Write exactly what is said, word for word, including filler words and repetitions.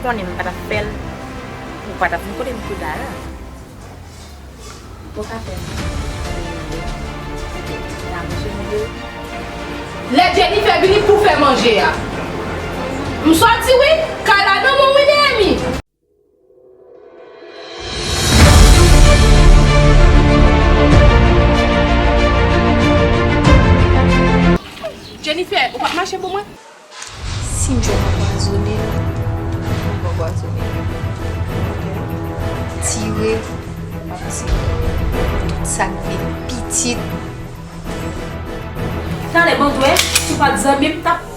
Konnen m pa t ap fè l, ou pa t ap vin kote m kou dayè. Ou ka fè l. N ap jwenn yo. Lè Jennifer vini pou fè manje a. M sòti wi, kay la nan men w wi Neyemi. Jennifer, ou p ap mache pou mwen? Si m jwenn anpwazonnen, m anpwazonnen. Tire, m ap tire. Tout sa k vin pitit. Talè, bon, dwe, si w pa t zanmi m, t ap